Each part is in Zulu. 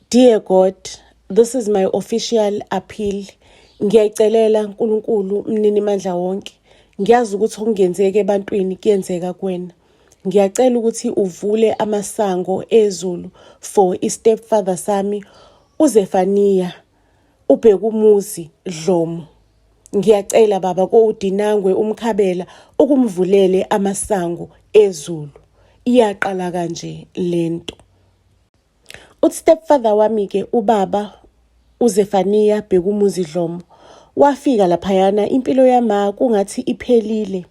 Dear God, this is my official appeal. Ngiyayicelela Nkulunkulu Mninimandla wonke. Ngiyazi ukuthi okungenzeka ebantwini kuyenzeka kuwena. Ngiyacela ukuthi uvule amasango ezulu for i-stepfather sami uZefaniya uBhekumuzi Dlomo. Ngiyacela baba ko-Udinangwe uMkhabela ukumvulele amasango ezulu. Iyaqala kanje lento. Uthi stepfather wami-ke ubaba uZefaniya Bhekumuzi Dlomo wafika laphayana impilo yama kungathi iphelile.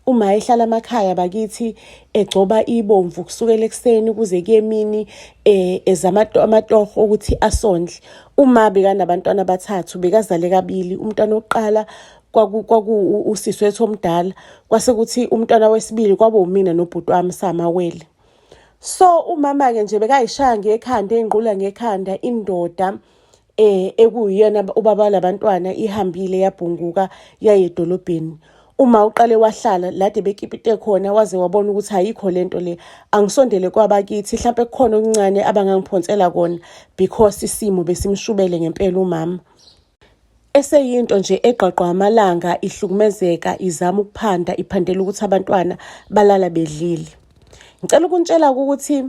Uma ehlala amakhaya bakithi egcoba ibomvu kusukela ekuseni kuze kuye emini ezama amatoho ukuthi asondle. Uma bekanabantwana abathathu bekazale kabili umntwana wokuqala kwaku usisi wethu omdala kwase kuthi umntwana wesibili kwaba umina nobhuti wami samawele. So umama-ke nje bekayishaya ngekhanda eyingqula ngekhanda indoda ekuyiyona ubaba labantwana ihambile yabhunguka yaye edolobheni. Uma uqale wahlala lade bekipite khona waze wabona ukuthi ayikho lento le angisondele kwabakithi hlampe kukhona okuncane abangangiphonsela kona because isimo besimshubele ngempela umama. Eseyinto nje egqagqwa amalanga ihlukumezeka izama ukuphanda iphandela ukuthi abantwana balala bedlile. Ngicela ukunitshela ukuthi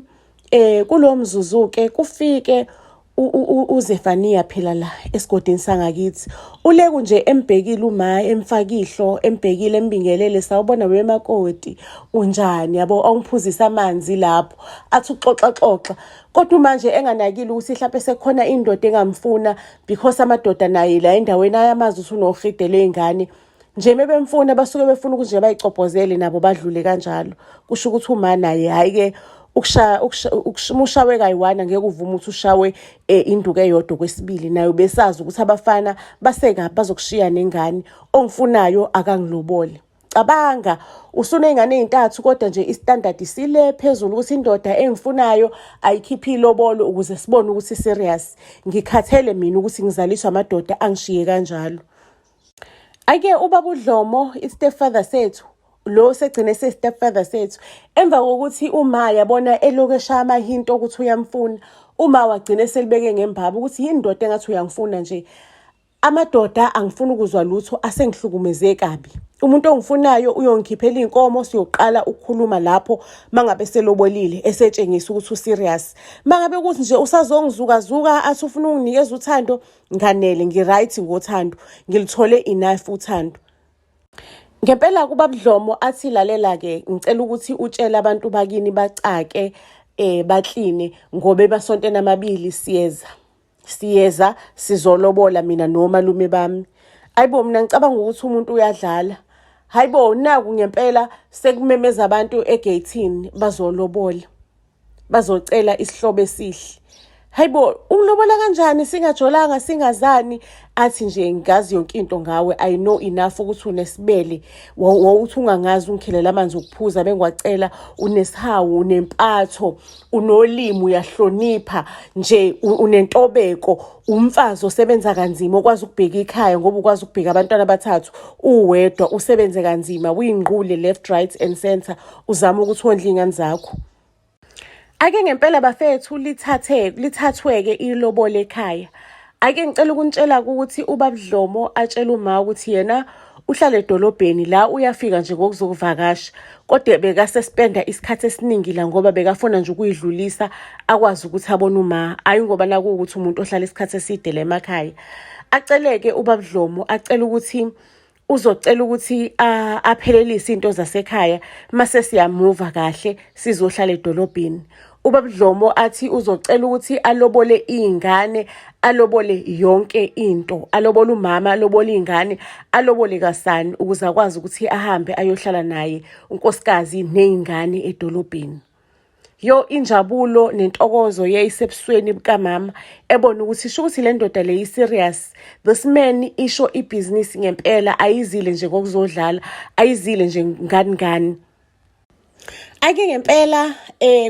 kulo mzuzu ke kufike uZefaniya phela la esigodini sangakithi. Uleku nje embhekile uma emfakihlo embhekile embingelele sawubona wemakoti unjani yabo awungiphuzisa amanzi lapho athi uxoxa xoxa kodwa manje enganakile ukuthi mhlawumbe sekukhona indoda engamfuna because amadoda naye la endaweni ayamazi ukuthi unohide ley'ngane nje mebemfuna basuke befuna ukuthi nje bayicobhozele nabo badlule kanjalo kusho ukuthi uma naye hhayi-ke ukushaya ushawe kayi-one angeke uvume ukuthi ushawe induku eyodwa kwesibili naye ubesazi ukuthi abafana basekabi bazokushiya nengane ongifunayo akangilobole. Cabanga usuney'ngane ey'ntathu kodwa nje istandard sile phezulu ukuthi indoda engifunayo ayikhiphe ilobolo ukuze sibone ukuthi serious. Ngikhathele mina ukuthi ngizaliswe amadoda angishiye kanjalo. Ake ubaba uDlomo i-stepfather sethu lo segcine se-stepfather sethu emva kokuthi uma yabona elokhu eshaya amahinto okuthi uyamfuna uma wagcine selibeke ngembaba ukuthi yini ndoda engathi uyangifuna nje. Amadoda angifuni ukuzwa lutho asengihlukumeze kabi. Umuntu ongifunayo uyongikhiphela iy'nkomo siyoqala ukukhuluma lapho mangabe selobolile esetshengisa ukuthi userious. Mangabe kuthi nje usazongizukazuka athi ufuna ukunginikeza uthando nganele ngi-right ngothando ngilithole enough uthando. Ngempela kubabuDlomo athi lalela-ke ngicela ukuthi utshele abantu bakini bacake bakline ngoba emasontweni amabili siyeza. Siyeza sizolobola mina nomalume bami. Hayibo mina ngicabanga ukuthi umuntu uyadlala. Hayibo naku ngempela sekumemeza abantu egeyithini bazolobola. Bazocela isihlobo esihle. Hayibo ungilobola kanjani singajolanga singazani athi nje ngazi yonke into ngawe I know enough ukuthi unesibele wawuthi ungangazi ungikhelela amanzi okuphuza bengiwacela unesihawu unempatho unolimi uyahlonipha nje unentobeko umfazi osebenza kanzima okwazi ukubheka ikhaya ngoba ukwazi ukubheka abantwana abathathu uwedwa usebenze kanzima uyingqule left right and center uzama ukuthi wondle iy'ngane zakho. Ake ngempela bafethu lithathe lithathweke ilobolo ekhaya. Ake ngicela ukunitshela ukuthi uBabDlomo atshele uma ukuthi yena uhlala edolobheni la uyafika nje ngokuzokuvakasha kodwa bekasespenda isikhathi esiningi la ngoba bekafuna nje ukuyidlulisa akwazi ukuthi abone uma ayi ngoba nakuwukuthi umuntu ohlala isikhathi eside la emakhaya. Aceleke uBabDlomo acela ukuthi uzocela ukuthi aphelelise into zasekhaya mase siyamuva kahle sizohlala edolobheni. UBabDlomo athi uzocela ukuthi alobole iy'ngane alobole yonke into alobole umama alobole iy'ngane alobole kasani ukuze akwazi ukuthi ahambe ayohlala naye unkosikazi ney'ngane edolobheni. Yo injabulo nentokozo yayisebusweni bukamama ebona ukuthi sho ukuthi le ndoda le i-serious. This man isho ibhizinisi ngempela ayizile nje ngokuzodlala ayizile nje ngani ngani. Ake ngempela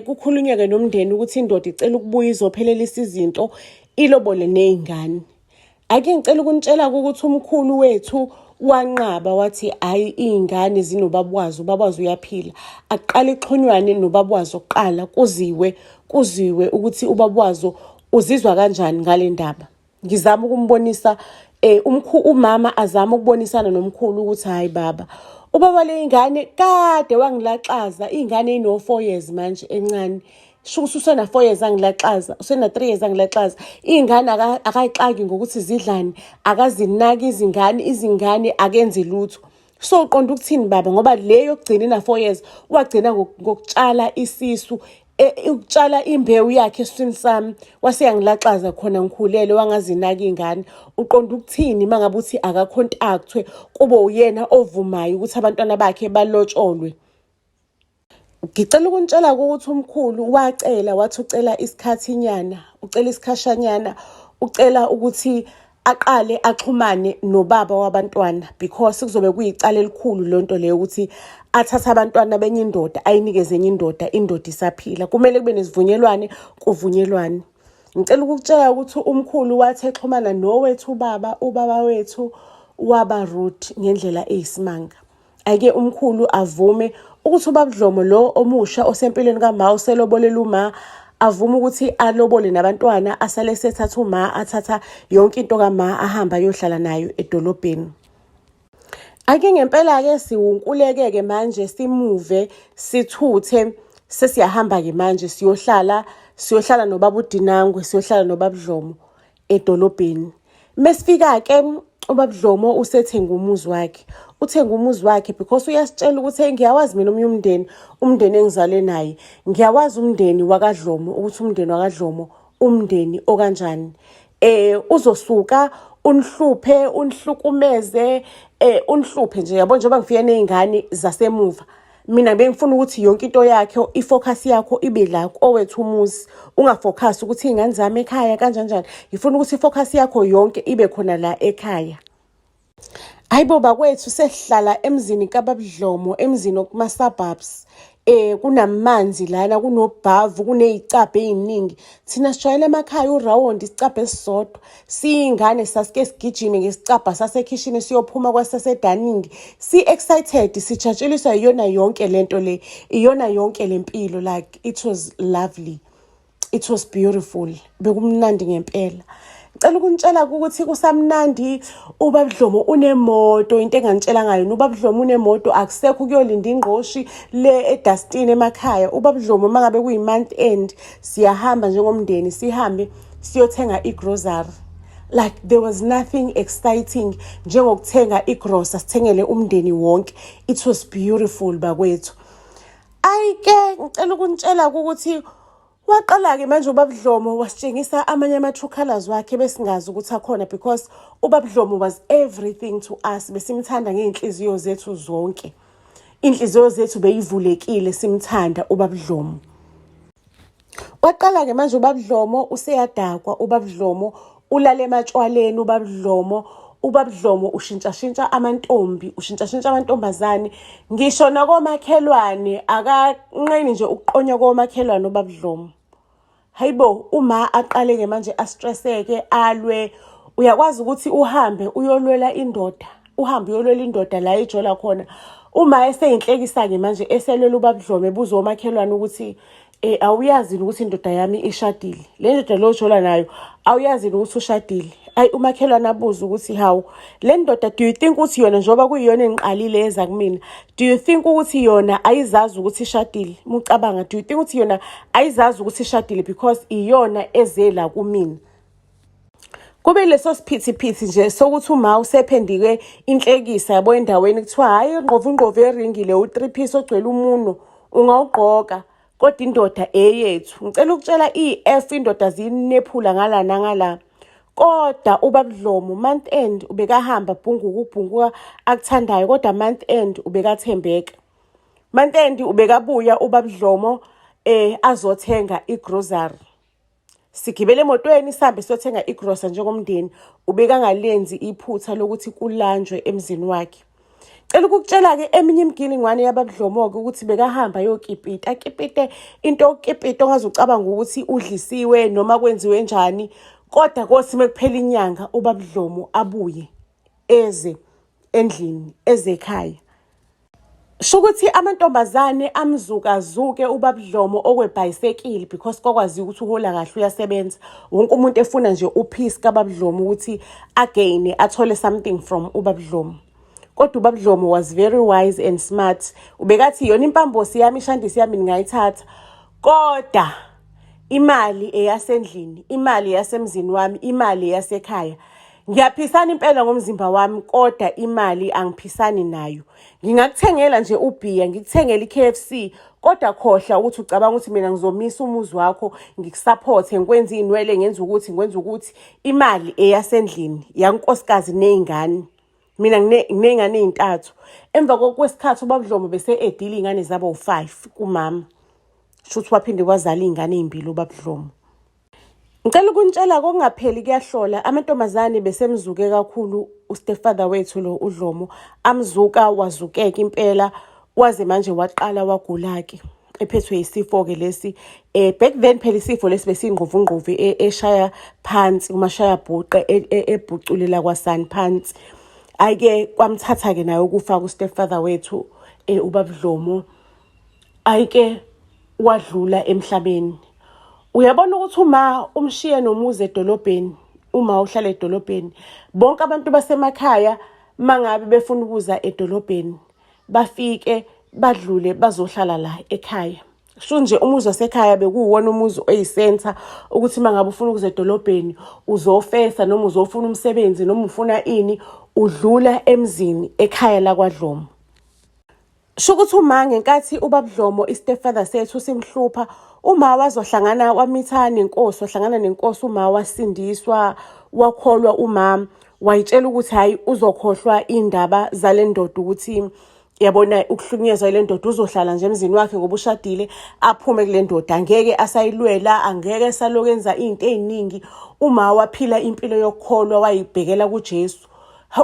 kukhulunywe-ke nomndeni ukuthi indoda icela ukubuya izophelelisa izinto ilobole ney'ngane. Ake ngicela ukunitshela ukuthi umkhulu wethu wanqaba wathi hhayi iy'ngane zinobaba wazo, ubaba wazo uyaphila. Akuqale kuxhunywane nobaba wazo kuqala kuziwe kuziwe ukuthi ubaba wazo Uzizwa kanjani ngale ndaba? Ngizama ukumbonisa umkhu umama azama ukubonisana nomkhulu ukuthi hayi baba, ubaba le ingane kade wangilaxaza, ingane ino 4 years manje encane. Sho ukuthi usena 4 years angilaxaza, usena 3 years angilaxaza. Iy'ngane akayixaki ngokuthi zidlani, akazinaki izingane, izingane akenzi lutho. So uqonda ukuthini baba ngoba le yokugcina ina 4 years wagcina ngokutshala isisu ukutshala imbewu yakhe esiswini sami wase yangilaxaza khona ngikhulele wangazinaka iy'ngane. Uqonda ukuthini uma ngabe uthi akakhontakthwe kube uyena ovumayo ukuthi abantwana bakhe balotsholwe? Ngicela ukunitshela ukuthi umkhulu wacela wathi ucela isikhathinyana, ucela isikhashanyana, ucela ukuthi aqale axhumane nobaba wabantwana because kuzobe kuyicala elikhulu loo nto leyo ukuthi athathe abantwana benye indoda ayinikeze enye indoda, indoda isaphila. Kumele kube nesivunyelwane, kuvunyelwane. Ngicela ukukutshela ukuthi umkhulu wathi exhumana nowethu ubaba, ubaba wethu waba rude ngendlela eyisimanga. Ake umkhulu avume ukuthi uBabudlomo lo omusha osempilweni kama uselobolela uma avume ukuthi alobole nabantwana asale esethatha uma athatha yonke into kama ahamba ayohlala nayo edolobheni. Ake ngempela-ke siwunkuleke-ke manje simuve sithuthe sesiyahamba-ke manje siyohlala siyohlala nobaba uDinangwe siyohlala noBabudlomo edolobheni. Mesifika-ke uBabudlomo usethenga umuzi wakhe. Uthenga umuzi wakhe because uyasitshela ukuthi hey ngiyawazi mina omunye umndeni, umndeni engizalwe naye. Ngiyawazi umndeni wakaDlomo ukuthi umndeni wakaDlomo umndeni okanjani. Uzosuka unihluphe, unihlukumeze, unihluphe nje yabo njengoba ngifike ney'ngane zasemuva. Mina bengifuna ukuthi yonke into yakho ifocus yakho ibe la kowethu umuzi, ungafocus ukuthi iy'ngane zami ekhaya kanjani njani. Ngifuna ukuthi ifocus yakho yonke ibe khona la ekhaya. Hayi bo bakwethu sesihlala emzini kaBabudlomo, emzini okuma-suburbs. Kunamanzi lana, kunobhavu, kuney'cabha ey'ningi. Thina sijwayele emakhaya urawundi isicabha esisodwa. Siyingane sasike sigijime ngesicabha sasekhishini siyophuma kwasasedaningi. Si-excited, sijatshuliswa iyona yonke lento le, iyona yonke le mpilo. Like it was lovely. It was beautiful. Bekumnandi ngempela. Ngicela ukunitshela ukuthi kusamnandi uBabudlomo unemoto, into enganitshela ngayo uBabudlomo unemoto, akusekho ukuyolinda ingqoshi le edastini emakhaya. UBabudlomo uma ngabe kuyi-month end siyahamba njengomndeni sihambe siyothenga igrocery. Like there was nothing exciting njengokuthenga igrosa sithengele umndeni wonke. It was beautiful bakwethu. Ayike ngicela ukunitshela ukuthi waqala-ke manje uBabudlomo wasitshengisa amanye ama-true colours wakhe besingazi ukuthi akhona because uBabudlomo was everything to us. Besimthanda ngey'nhliziyo zethu zonke. Iy'nhliziyo zethu beyivulekile simthanda uBabudlomo. Waqala-ke manje uBabudlomo useyadakwa, uBabudlomo ulala ematshwaleni, uBabudlomo uBabudlomo ushintshashintsha amantombi, ushintshashintsha amantombazane, ngisho nakomakhelwane akanqeni nje ukuqonywa komakhelwane uBabudlomo. Hayibo uma aqale-ke manje astresseke alwe, uyakwazi ukuthi uhambe uyolwela indoda, uhambe uyolwela indoda la ejola khona. Uma eseyinhlekisa-ke manje eselwela uBabudlomo ebuza omakhelwane ukuthi awuyazi ukuthi indoda yami ishadile, le ndoda lo ojola nayo awuyazi ukuthi ushadile. Ayi umakhelwane abuze ukuthi hawu le ndoda do you think ukuthi yona njengoba kuyiyona engiqalile yeza kumina, do you think ukuthi yona ayizazi ukuthi ishadile? Mucabanga, do you think ukuthi yona ayizazi ukuthi ishadile because iyona eze la kumina? Kube leso siphithiphithi nje sokuthi uma usephendike inhlekisa yabo endaweni kuthiwa hhayi ngqovu ngqovu eringi le u-three piece ogcwele umuno ungawugqoka kodwa indoda eyethu. Ngicela ukutshela i-F indoda ziyinephula ngala nangala. Kodwa uBabudlomo month end ubekahamba bhunguka ubhunguka akuthandayo kodwa month end ubekathembeka. Month end ubekabuya uBabudlomo azothenga igrocery. Sigibele emotweni sihambe siyothenga igrosa njengomndeni, ubekangalenzi iphutha lokuthi kulanjwe emzini wakhe. Cela ukukutshela-ke eminye imiginingwane yaBabudlomo-ke ukuthi bekahamba ayokipita, akipite into yokukipita ongaze ucabange ukuthi udlisiwe noma kwenziwe njani, kodwa kothi uma kuphela inyanga uBabudlomo abuye eze endlini, eze ekhaya. Shukuthi amantombazane amzukazuke uBabudlomo okwebhayisekili because kwakwaziwa ukuthi uhola kahle uyasebenza. Wonke umuntu efuna nje upeace kaBabudlomo ukuthi again athole something from uBabudlomo. Kodwa uBabudlomo was very wise and smart. Ubekathi yona impambosi yami ishandisi yami ningayithatha. Kodwa imali eyasendlini, imali yasemzini wami, imali yasekhaya. Ngiyaphisana impela ngomzimba wami kodwa imali angiphisani nayo. Ngingakuthengela nje ubhiya, ngikuthengele i-KFC kodwa khohlwa ukuthi ucabanga ukuthi mina ngizomisa umuzi wakho ngikusaphothe ngikwenze iy'nwele ngenze ukuthi ngikwenze ukuthi imali eyasendlini yankosikazi ney'ngane. Mina nginey'ngane ey'ntathu. Emva kwesikhathi uBabudlomo bese-edile iy'ngane zaba u-five kumama. Shuthi waphinde wazala iy'ngane ey'mbili uBabudlomo. Ngicela ukunitshela kokungapheli kuyahlola amantombazane besemzuke kakhulu ustepfather wethu lo uDlomo amzuka wazukeka impela waze manje waqala wagula-ke ephethwe yisifo-ke lesi um back then phela isifo lesi besiyingqovungqovu e, eshaya phansi kumashaya bhuqe e, e, ebhuculela kwasani phansi ayike kwamthatha-ke naye ukufa kustepfather wethu um ubabudlomo ayike wadlula emhlabeni uyabona ukuthi uma umshiye nomuzi edolobheni uma uhlala edolobheni bonke abantu basemakhaya mangabe befuna ukuza edolobheni bafike badlule bazohlala la ekhaya sho nje umuzi wasekhaya bekuwuwona umuzi oyisentha ukuthi uma ngabe ufuna ukuza edolobheni uzofesa noma uzofuna umsebenzi noma ufuna ini udlula emzini ekhaya lakwaDlomo. Sho ukuthi uma ngenkathi uBabudlomo i-stepfather sethu simhlupha uma wazohlangana wamitha nenkosi wahlangana nenkosi uma wasindiswa wakholwa uma wayitshela ukuthi hhayi uzokhohlwa iy'ndaba zale ndoda ukuthi yabona ukuhlukunyezwa ile ndoda uzohlala nje emzini wakhe ngoba ushadile aphume kule ndoda angeke asayilwela angeke esaloku enza iy'nto ey'ningi uma waphila impilo yokukholwa wayibhekela kuJesu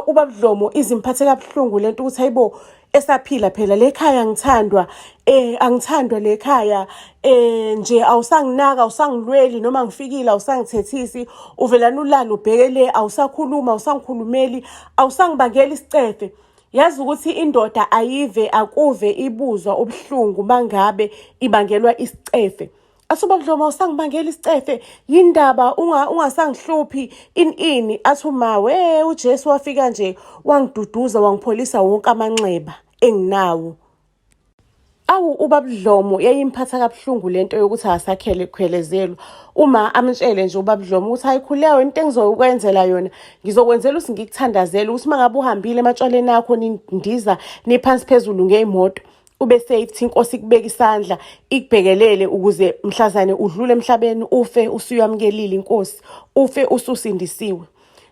ubabudlomo izimphathe kabuhlungu lento ukuthi hayibo esaphila phela le khaya ngithandwa eh angithandwa le khaya eh nje awusanginaka awusangilweli noma ngifikile awusangithethisi uvelana ulala ubheke le awusakhuluma awusangikhulumeli awusangibangeli isicefe yazi ukuthi indoda ayive akuve ibuzwa ubuhlungu mangabe ibangelwa isicefe athi ubabudloma usangibangela isicefe yindaba ungasangihluphi ini ini athi uma we uJesu wafika nje wangiduduza wangipholisa wonke amanxeba enginawo awu ubabudlomo yayimphatha kabuhlungu lento yokuthi akasakhele khwelezelwa uma amtshele nje ubabudlomo ukuthi hayi khuleka into engizokwenzela yona ngizokwenzela ukuthi ngikuthandazele ukuthi uma ngabe uhambile ematshwaleni akho nindiza niphansi phezulu ngey'moto ube safe inkosi ikubeka isandla ikubhekelele ukuze mhlazane udlule emhlabeni ufe usuyamukelile inkosi ufe ususindisiwe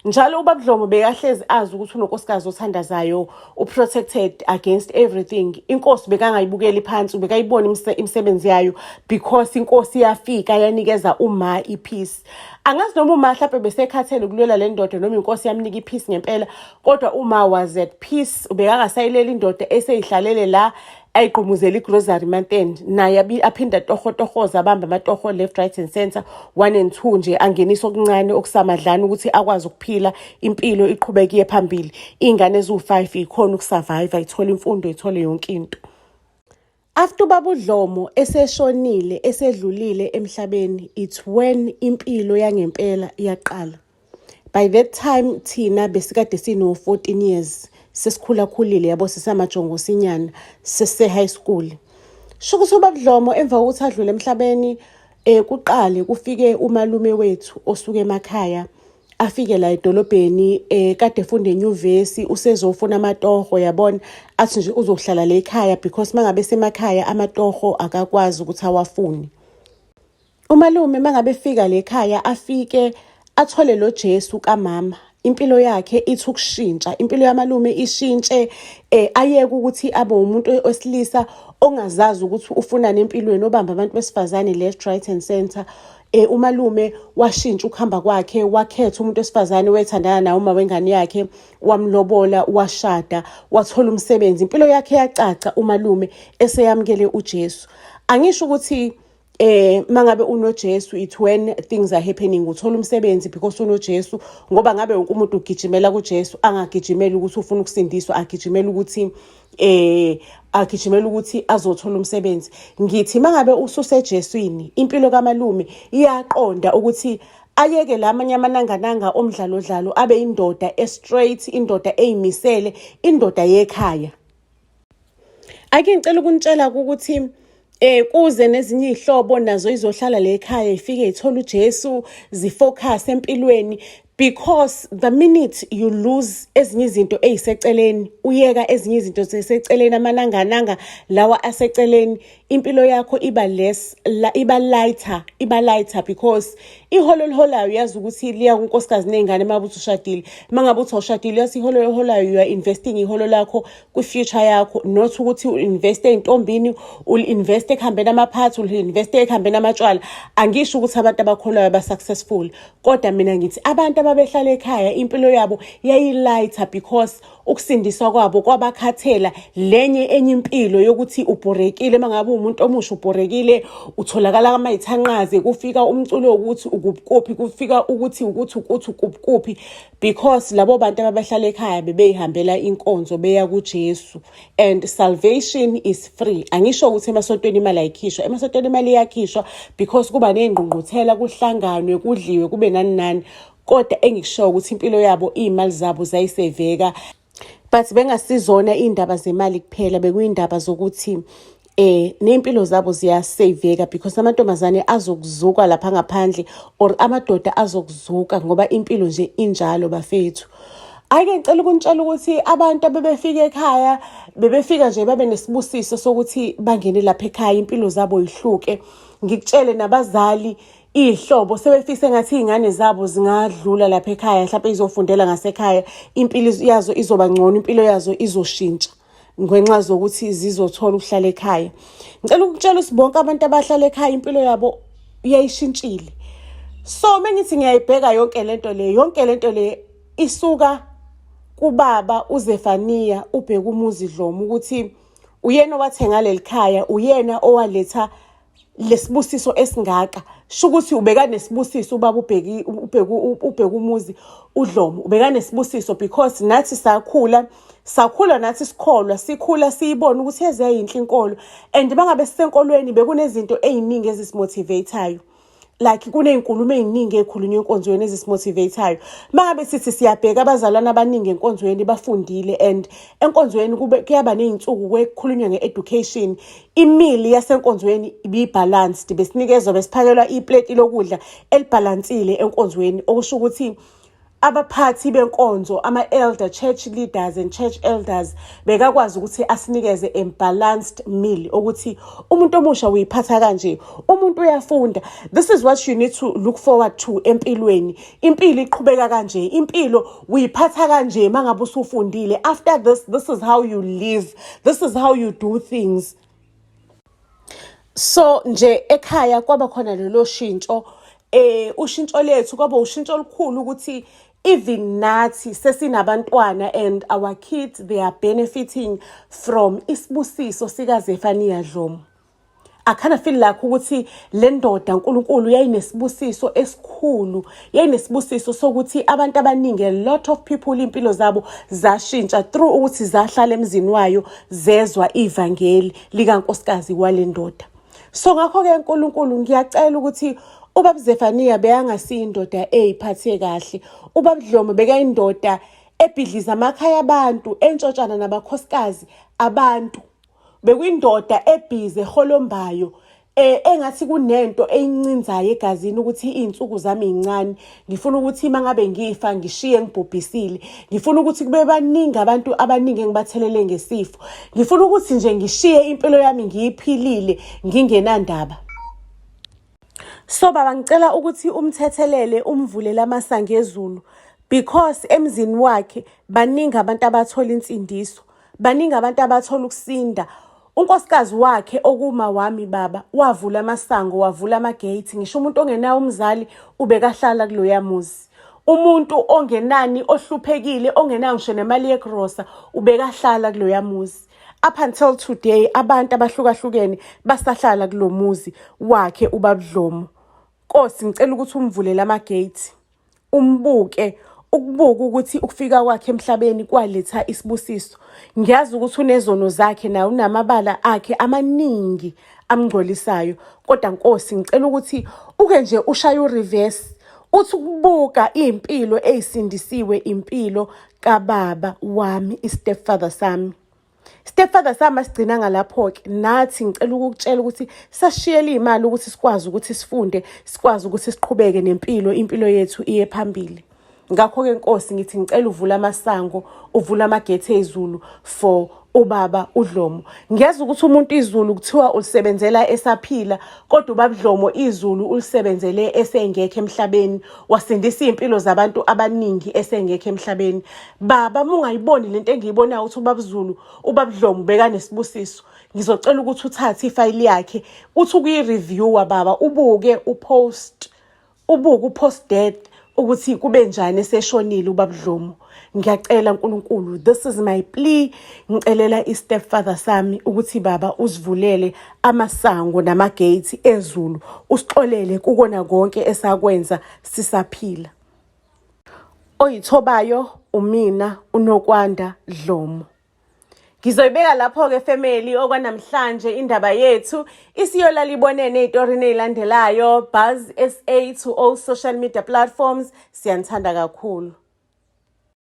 njalo ubabudlomo bekahlezi azi ukuthi unonkosikazi othandazayo uprotected against everything inkosi bekangayibukeli phansi ubekayibona imisebenzi yayo because inkosi yafika yanikeza uma ipeace angazi noma uma mhlawumbe besekhathele ukulwela le ndoda noma inkosi yamnika ipeace ngempela kodwa uma was at peace ubekangasayileli indoda eseyihlalele la ayigqumuzela igrocery month-end naye aphinde atohotohoza abambe amatoho left right and center one and two nje angenise okuncane okusamadlana ukuthi akwazi ukuphila impilo iqhubeke iye phambili iy'ngane eziwu-five ikhona ukusurvive ithole imfundo ithole yonke into. After ubaba uDlomo eseshonile esedlulile emhlabeni it's when impilo yangempela yaqala. By that time thina besikade sino-14 years sesikhulakhulile yabo sisamajongosinyana sesise-high school. Sho ukuthi ubaba uDlomo emva kokuthi adlule emhlabeni kuqale kufike umalume wethu osuka emakhaya afike la edolobheni kade efunda enyuvesi usezofuna amatoho yabona athi nje uzohlala la ekhaya because mangabe semakhaya amatoho akakwazi ukuthi awafune. Umalume mangabe efika le ekhaya afike athole lo Jesu kamama impilo yakhe ithi ukushintsha impilo yamalume ishintshe ayeke ukuthi abe umuntu wesilisa ongazazi ukuthi ufunani empilweni obamba abantu besifazane left right and center. Umalume washintsha ukuhamba kwakhe wakhetha umuntu wesifazane wethandana naye uma wengane yakhe wamlobola washada wathola umsebenzi impilo yakhe yacaca umalume eseyamukele uJesu. Angisho ukuthi Mangabe unoJesu, it's when things are happening, uthola umsebenzi because unoJesu, ngoba ngabe wonke umuntu ugijimela kuJesu, angagijimeli ukuthi ufuna ukusindiswa, agijimela ukuthi azothola umsebenzi. Ngithi mangabe ususeJeswini, impilo kamalume iyaqonda ukuthi ayeke lamanye amanangananga omdlalo dlalo, abe indoda e-straight, indoda eyimisele, indoda yekhaya. Ake ngicela ukunitshela ukuthi kuze nezinye izihlobo nazo izohlala le ekhaya, ifike ithola uJesu, zifocus empilweni, because the minute you lose ezinye izinto eziseceleni, uyeka ezinye izinto ziseceleni, amanangananga lawa aseceleni, impilo yakho iba less la, iba lighter, iba lighter, because iholo oliholayo uyazi ukuthi liya kunkosikazi ney'ngane uma uthi ushadile. Uma ngabe uthi awushadile, uyazi iholo oliholayo, you are investing iholo lakho kwi-future yakho, not ukuthi u-investe ey'ntombini, uli-investe ekuhambeni amaphathi, uli-investe ekuhambeni amatshwala. Angisho ukuthi abantu abakholwayo ba-successful, kodwa mina ngithi abantu ababehlala ekhaya impilo yabo yayi-lighter because ukusindiswa kwabo kwabakhathela lenye enye impilo yokuthi ubhorekile. Uma ngabe uwumuntu omusha ubhorekile, utholakala kamayithanqaze, kufika umculo wokuthi ukuphi, kufika ukuthi ukuphi, because labo bantu ababehlala ekhaya bebeyihambela inkonzo, beya kuJesu, and salvation is free. Angisho ukuthi emasontweni imali ayikhishwa. Emasontweni imali iyakhishwa because kuba ney'ngqungquthela, kuhlanganwe, kudliwe, kube nani nani, kodwa engikushoyo ukuthi impilo yabo, iy'mali zabo zayiseveka, but bengasizona iy'ndaba zemali kuphela, bekuyindaba zokuthi ney'mpilo zabo ziyasaveka, because amantombazane azokuzuka lapha ngaphandle or amadoda azokuzuka, ngoba impilo nje injalo, bafethu. Ake ngicela ukunitshela ukuthi abantu abebefika ekhaya bebefika nje babe nesibusiso sokuthi bangene lapha ekhaya, impilo zabo yihluke. Ngikutshele, nabazali, iy'hlobo sebefise ngathi iy'ngane zabo zingadlula lapha ekhaya, mhlawumpe izofundela ngasekhaya, impilo yazo izoba ngcono, impilo yazo izoshintsha ngenxa zokuthi zizothola ukuhlala ekhaya. Ngicela ukutshela ukuthi bonke abantu abahlala ekhaya impilo yabo iyayishintshile. So mengithi ngiyayibheka yonke lento le, yonke lento le isuka kubaba uZefaniya uBhekumuzi Dlomo, ukuthi uyena owathenga leli khaya, uyena owaletha lesibusiso esingaka. Sho ukuthi ubeka nesibusiso ubaba ubheki uBhekumuzi uDlomo, ubeka nesibusiso, because nathi sakhula nathi sikholwa, sikhula siyibona ukuthi ezeyinhle inkolo, and bangabe sisenkolweni bekunezinto ey'ningi ezisimotivate-ayo, like kuney'nkulumo ey'ningi ey'khulunywa enkonzweni ezisimotivate-ayo. Uma ngabe sithi siyabheka, abazalwane abaningi enkonzweni bafundile, and enkonzweni kube kuyaba ney'nsuku kukhulunywa nge-education. I-meal yasenkonzweni ibi-balanced, besinikezwa, besiphakelwa ipleti lokudla elibhalansile enkonzweni, okusho ukuthi abaphathi benkonzo, ama-elder, church leaders and church elders, bekakwazi ukuthi asinikeze a balanced meal, ukuthi umuntu omusha uyiphatha kanje, umuntu uyafunda, this is what you need to look forward to empilweni, impilo iqhubeka kanje, impilo uyiphatha kanje mangabe usufundile, after this, this is how you live, this is how you do things. So nje ekhaya kwaba khona lelo shintsho, ushintsho lethu kwaba ushintsho olukhulu, ukuthi even nathi sesinabantwana and our kids, they are benefiting from isibusiso sikaZefaniya Dlomo. I kind of feel like ukuthi le ndoda uNkulunkulu yayinesibusiso esikhulu, yayinesibusiso sokuthi abantu abaningi, a lot of people, impilo zabo zashintsha through ukuthi zahlala emzini wayo, zezwa ivangeli likankosikazi wale ndoda. So ngakho-ke uNkulunkulu, ngiyacela ukuthi ubaba Zefaniya bekangasiyo indoda eyiphathe kahle. Ubaba Dlomo bekayindoda ebhidliza amakhaya abantu, entshotshana nabakhosikazi abantu. Bekuyindoda ebhizi, eholombayo, engathi kunento eyincinzayo egazini ukuthi iy'nsuku zami y'ncane, ngifuna ukuthi uma ngabe ngifa ngishiye ngibhubhisile, ngifuna ukuthi kube baningi abantu abaningi engibathelele ngesifo, ngifuna ukuthi nje ngishiye impilo yami ngiyiphilile, ngingenandaba. So baba, ngicela ukuthi umthethelele, umvulele amasango ezulu, because emzini wakhe baningi abantu abathola insindiso, baningi abantu abathola ukusinda. Unkosikazi wakhe okuma wami baba wavula amasango, wavula ama-gate, ngisho umuntu ongenawo umzali ubekahlala kuloya muzi, umuntu ongenani, ohluphekile, ongenayo ngisho nemali yegrosa, ubekahlala kuloya muzi. Up until today abantu abahlukahlukene basahlala kulo muzi wakhe uBabudlomo. Nkosi ngicela ukuthi umvulele ama-gate, umbuke, ukubuka ukuthi ukufika kwakhe emhlabeni kwaletha isibusiso. Ngiyazi ukuthi unezono zakhe naye unamabala akhe amaningi amngcolisayo, kodwa Nkosi ngicela ukuthi uke nje ushaye u-reverse uthi ukubuka iy'mpilo ey'sindisiwe impilo kababa wami i-stepfather sami. Stepfather sami asigcinanga lapho-ke nathi ngicela ukukutshela ukuthi sasishiyela iy'mali ukuthi sikwazi ukuthi sifunde sikwazi ukuthi siqhubeke nempilo impilo yethu iye phambili. Ngakho-ke Nkosi ngithi ngicela uvule amasango uvule amagethe ezulu for ubaba uDlomo. Ngiyazi ukuthi umuntu izulu kuthiwa ulisebenzela esaphila kodwa ubaba uDlomo izulu ulisebenzele esengekho emhlabeni wasindisa iy'mpilo zabantu abaningi esengekho emhlabeni. Baba uma ungayiboni lento engiyibonayo ukuthi ubaba Zulu ubaba Dlomo bekanesibusiso ngizocela ukuthi uthathe ifayili yakhe uthi ukuyi-reviewa baba ubuke upost ubuke upost death ukuthi kube njani eseshonile ubaba Dlomo. Ngiyacela uNkulunkulu, this is my plea, ngicelela i-stepfather sami ukuthi baba usivulele amasango nama-gate ezulu usixolele kukona konke esakwenza sisaphila. Oyithobayo umina uNokwanda Dlomo. Ngizoyibeka lapho-ke family okwanamhlanje indaba yethu isiyolala ibonene ey'torini ey'landelayo. Buzz SA to all social media platforms. Siyanithanda kakhulu.